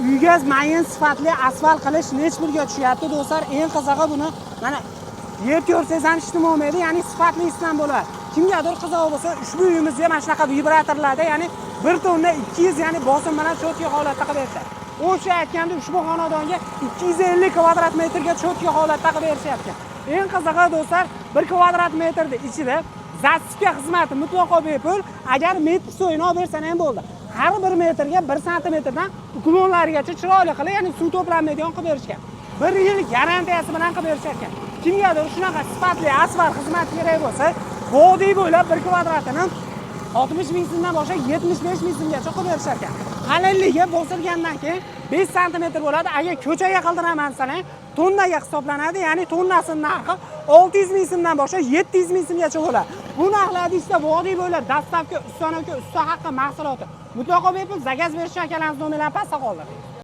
Uyga mayin sifatli asfalt qilish nech pulga tushyapti, do'stlar? Eng qizig'i, buni mana yeb ko'rsangiz ham hech nima bo'lmaydi, ya'ni sifatli ham bo'ladi. Kimgadir qizig'i bo'lsa, ushbu uyimizga mana shunaqa vibratorlarda, ya'ni 1 tonna 200, ya'ni bosim bilan чётко holatda qilib berishadi. O'sha aytganda, ushbu xonadonga 250 kvadrat metrga чётко holatda qilib berishyapti. Eng qizig'i, do'stlar, 1 kvadrat metrni ichida засыпка xizmati mutlaqo bepul. Agar metr so'yini olib bersan ham bo'ldi. Har bir metrga 1 santimetrdan уклон larigacha chiroyli qilib, ya'ni suv to'planmaydigan qilib berishgan. 1 yil garantiyasi bilan qilib berishgan. Kimgadir shunaqa sifatli asfalt xizmati kerak bo'lsa, vodiy bo'ylab 1 kvadratini 60 ming so'mdan boshlab 75 ming so'mgacha qilib berishar ekan. Qalinligi bosilgandan keyin 5 santimetr bo'ladi. Agar ko'chaga qildiraman desalar, tonnaga hisoblanadi, ya'ni tonnasini narxi 600 ming so'mdan boshlab 700 ming so'mgacha bo'ladi. Bu narxlarni ichida vodiy bo'ylab доставка, установка, usta haqqi, mahsuloti mutlaqo bepul. Заказ berish akalarimiz nomerlarini pastda qoldirdik.